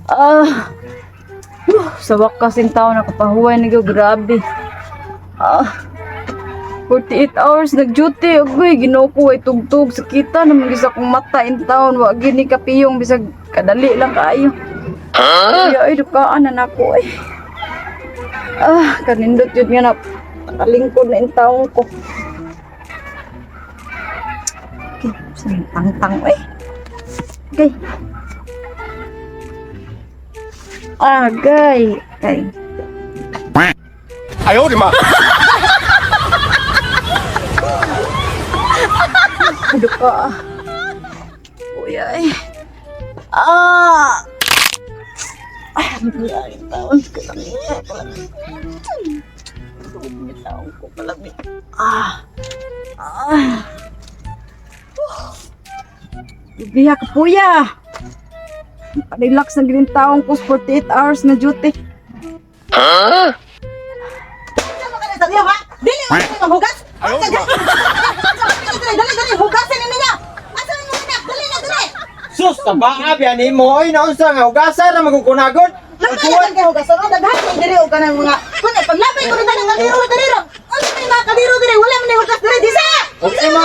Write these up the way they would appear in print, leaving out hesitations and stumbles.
Ah. Sa wakas yung tao nakapahuway na gyud, grabe. Ah. 48 hours nag-duty. Agoy, Ginoo ko ay tugtog sakita naman gyud sa akong mata in town. Wa gyud ni kapiyong bisag kadali lang kaayo. Kuya, ay dukaan na nako ay. Ah, kanindot yun nga na nakalingkod na in taon ko. Okay, sa tangtang eh. Okay. Agay. Ay. 哎呦我的妈！ Ano ka? Kuya ay. Ah! Ay, ano ba yung taon? Kalami. Kalami. Kalami. Taon ko. Kalami. Ah! Ah! Biya ka, kuya! Parelax na green taong ko 48 hours na duty. Dili ha? Dili mo kayo maghugas? Ayaw, Dali, dali, dali, hugasan na niya. Asa na mo anak? Dali na, dali. Sus, tabaa biya nimo oy naunsa nga hugasan ra magukunagod. Lagay kay hugasan. Oh, daghan kay diri og kanang mga kun eh, paglabay ko na ng kaliro diri ro. Unsa may mga kaliro diri? Wala man hugas diri disa. Og imo.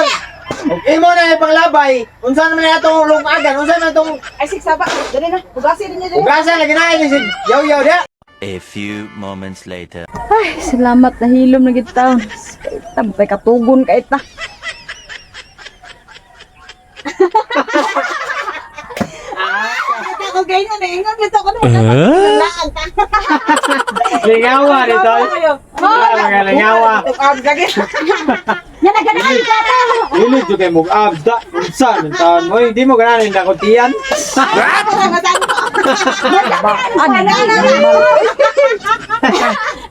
Og imo na ipanglabay. Unsa naman na atong lungagan? Unsa man atong Ay sig saba. Dali na, hugasin niya diri. hugasan lagi na ni si yaw-yaw dia. A few moments later. Ay, salamat nahilom na gid taon. Tampay katugon kay ta. Kita ko ganyan eh. Ingon gito ko naman. Laan ta. Lingawa dito. Mga lingawa. Lagi. Yan na ganahan ka ta. Dili jud kay mug abs da. Unsa man taon mo? Hindi mo ganahan na kuntian.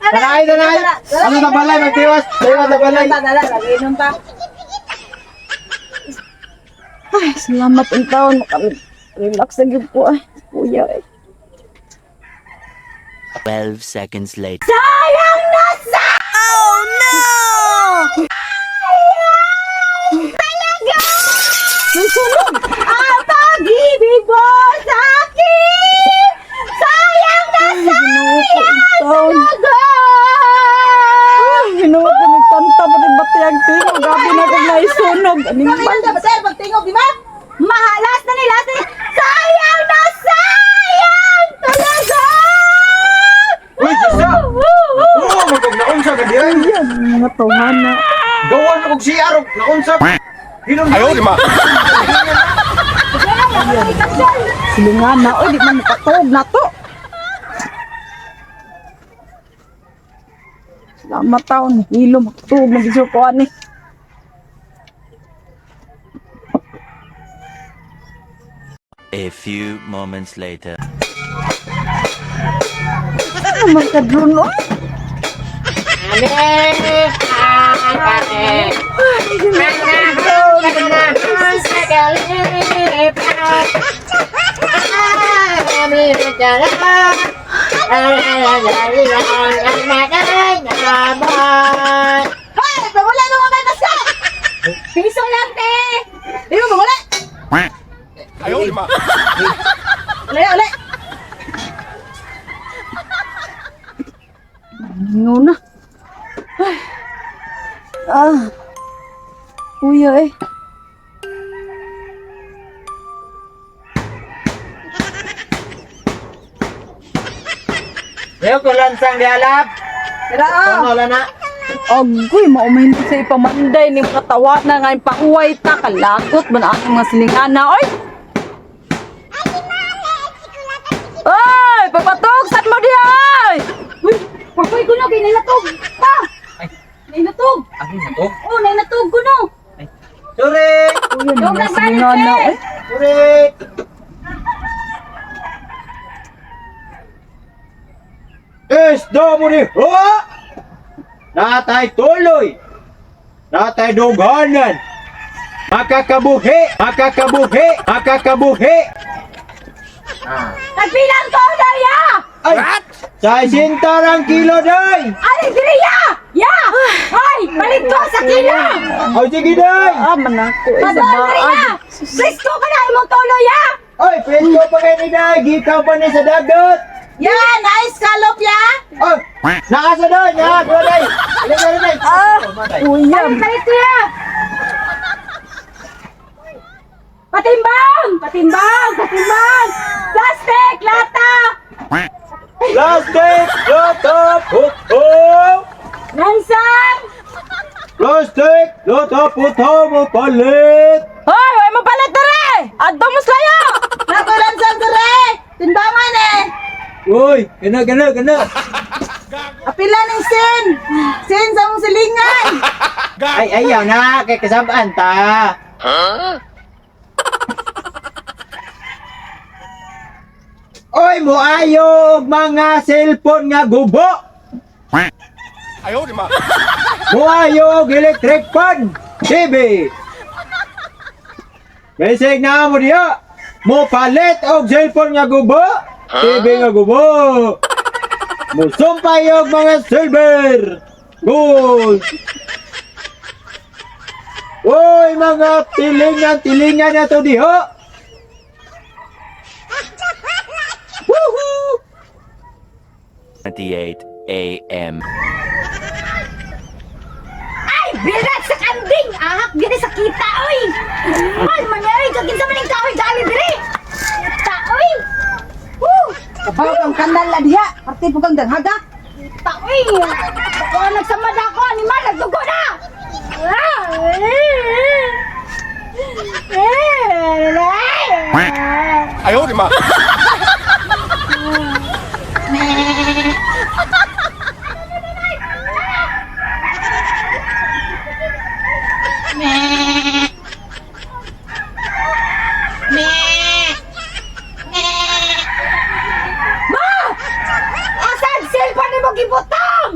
Tanay tanay. Ano sa balay magtiwas? Tiwas sa balay. Dala, lagi inom pa. Ay, salamat ang taon. Relax na gyud ko ay. Kuya ay. 12 seconds later. Sayang na sa... Oh no! Talaga! May sunog! Ang pag-ibig mo sa akin! Sayang na sayang talaga! Ginoo ko nagkanta pa rin bati ang tingog. Gabi na kong naisunog. Aning Kami lang ba sir pagtingog di ba? Mahalas na nila! Sayang na sayang talaga! Uy, Jisa. Oo, magkog naunsa ka diay. Yan, mga tawhana. Gawa na kog CR og naunsa. Hinom. 哎呦我的妈！ Silungana, oy, di man makatuog na to. Salamat taon, hilo makatuog na gisur ko ani. A few moments later. Ano man ka drone, oy? Hoy, pangula mo kamay basta. Piso lang, te! Di mo pangula. 哎呦我的妈！ Uli, uli. Mingaw na. Ay. Ah. Kuya, eh. Dayo ko lansang dialab. Tara oh. Ano na? Agoy, maumahin ko sa ipamanday ni mga tawa na ngayon pahuway ta, kalakot man ang mga silingana, oy! Oy, papatok, saan mo diha, oy? Uy, papoy ko na, kay nainatog, pa! Nainatog! Ano na to? Oh, nainatog ko no! Sorry. Kuya, mga silingana, oy. Sorry. Isda mo ni Hoa! Natay tuloy! Natay dughanan! Makakabuhi! Makakabuhi! Makakabuhi! Nagbilang ko na, ya! Ay! Sa sinta ng kilo day! Ay, diri, ya! Ya! Ay, balik ko sa kilo! Ay, sige day! Ah, manako, eh, sa baag. Presko ka na, imong tuloy, ya! Oy, presko pa kayo ni Day. Gikan pa ni sa dagat. Ya, nice scallop ya. Oh, nakaasa doon. Ya, doon day. Ilan ka day? Ah, Uyab. Kalit kuya! Patimbang! Patimbang! Patimbang! Plastic! Lata! Plastic, lata, puto. Lansang! Plastic, lata, puto, mo palit. Hoy, way mo palit dere. Adto mo slayo. Nako lansang dere. Timbangan eh. Uy, gana, gana, gana. Apila ning sin. Sin sa mong silingan. Ay, ayaw na, kay kasabaan ta. Oy, moayo og mga cellphone nga gubo. 哎呦我的妈！ Moayo og electric fan, TV. Bisig na mo diya. Mo palit og cellphone nga gubo, TV nga gubo. Musumpay og mga silver, gold. Oy, mga tilingan, tilingan na to diha. Woohoo! 28 a.m. Ay! Birat sa kanding! Ahak gini sa kita, oy! Ay, mangyari! Kagin sa maning kahoy dali diri! Kita, oy! Woo! Kabaw kang kanal na diha. Parte po kang danghaga. Kita, oy! Ako nagsamad ako! Animal! Nagdugo na! 哎呦我的妈！ Ma! Asan cellphone ni mo gibutang?